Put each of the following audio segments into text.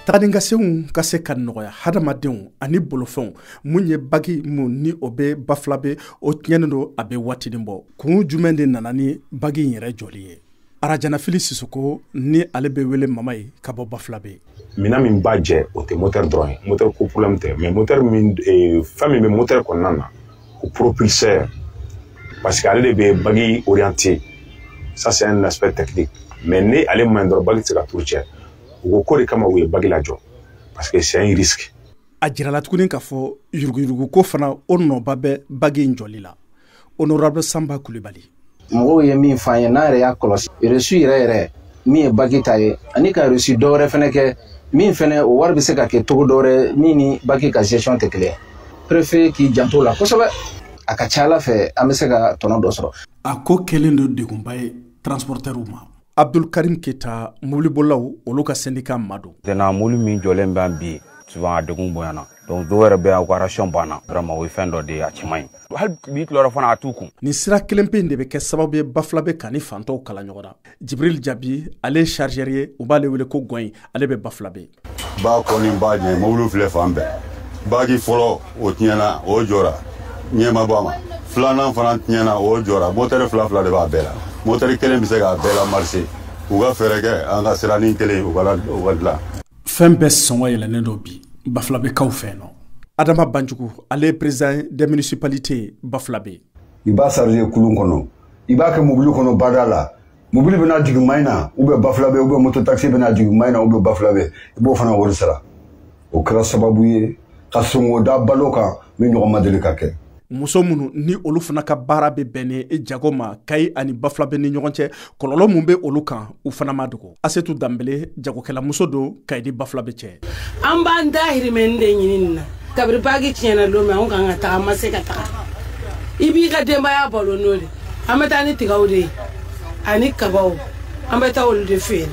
Taganinkasenw ka se ka nɔgɔya hadamadenw ani bolofɛnw mun ye bagi mun ni o bɛ Bafulabe o tiɲɛnen don a bɛ waatinin bɔ. Kun jumɛn de nana ni bagi in yɛrɛ jɔli ye? Arajanafili Sisoko ni ale bɛ wele Mama ye ka bɔ Bafulabe. Minɛn min b'a jɛ o tɛ moteur dɔrɔn ye, moteur ko problème tɛ, mais moteur min fɛn min bɛ moteur kɔnɔna na o propulseur, parce que ale de bɛ bagi orienté. Ça, c'est un aspect technique, mais ni ale man ɲi dɔrɔn, bagi tɛ se ka tour cɛ. U ko k'o de kama u ye bagi lajɔ, parce que c'est un risque. A jirala tuguni k'a fɔ yuruguyurugu ko fana o nɔba bɛ bagi in jɔli la. Honorable Sanba Kulibali. Mɔgɔw ye min f'an ye, n'an yɛrɛ y'a kɔlɔsi, reçu yɛrɛ yɛrɛ min ye bagi ta ye, ani ka reçu dɔ wɛrɛ fɛnɛ kɛ min fɛnɛ o wari bɛ se ka kɛ togo dɔ wɛrɛ min ni bagi ka gestion tɛ kelen ye. Préfet k'i janto la kosɛbɛ, a ka ca Ala fɛ an bɛ se ka tɔnɔ dɔ sɔrɔ. A ko kɛlen don degunba ye transportɛriw ma. Abdul Karim Keta, mobilibolilaw olu ka syndicat ma don. Maintenant, mobili min jɔlen bɛ yan bi, souvent a degun bonyana, donc dɔw yɛrɛ bɛ yan, u ka ration banna. Vraiment, o ye fɛn dɔ de ye, a cɛ man ɲi. Hali bi tilayɔrɔ fana, a t'u kun. Nin sira kelen pe in de bɛ kɛ sababu ye Bafulabe ka ni fantɔw kala ɲɔgɔn na. Jibril Jabi, ale ye chargeur ye, u b'ale wele ko Gɔn, ale bɛ Bafulabe. Ba kɔni b'a ɲɛ, mobili filɛ fan bɛɛ. Bagi fɔlɔ o tiɲɛna, o jɔra, ɲɛ ma bɔ a ma. Filanan fana tiɲɛna, o jɔra. Moteur fila fila de b'a bɛɛ la. Moteur kelen bɛ se k'a bɛɛ la marcher. U ka fɛɛrɛ kɛ an ka siranin kelen u ka dilan. Fɛn bɛɛ sɔngɔ yɛlɛnnen don bi Bafulabekaw fɛ yen nɔ. Adama Banjugu, ale ye président des municipalités Bafulabe. I b'a charger kulun kɔnɔ, i b'a kɛ mobili kɔnɔ bada la. Mobili bɛna jigin Mayina ou bien Bafulabe, ou bien moto taxi bɛna jigin Mayina ou bien Bafulabe, i b'o fana wari sara. O kɛra sababu ye ka sɔngɔ da balo kan min ɲɔgɔn ma deli ka kɛ. Muso minnu ni olu fana ka baara bɛ bɛn ni jago ma Kayi ani Bafulabe ni ɲɔgɔn cɛ, kɔlɔlɔ mun bɛ olu kan, u fana ma dogo. Asetu Danbele, jagokɛlamuso don Kayi ni Bafulabe cɛ. An b'an dahirimɛ de ɲini nin na. Kabiri bagi tiɲɛna don min, anw kan ka taga, an ma se ka taga. I b'i ka denbaya balo n'o de. An bɛ taa ni tigaw de ye ani kabaw, an bɛ taa olu de feere.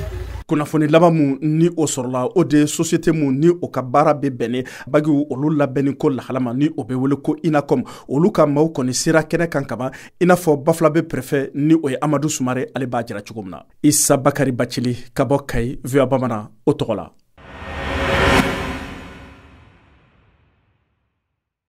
Kunnafoni laban mun ni o sɔrɔla, o de ye société mun ni o ka baara bɛ bɛn bagiw olu labɛnni ko lahala ma, ni o bɛ wele ko INACOM, olu ka maaw kɔni sera kɛnɛ kan kaban, i n'a fɔ Bafulabe préfet ni o ye Amadu Sumare, ale b'a jira cogo min na. Isa Bakari Bacili ka bɔ Kayi, VOA Bamanan o tɔgɔ la.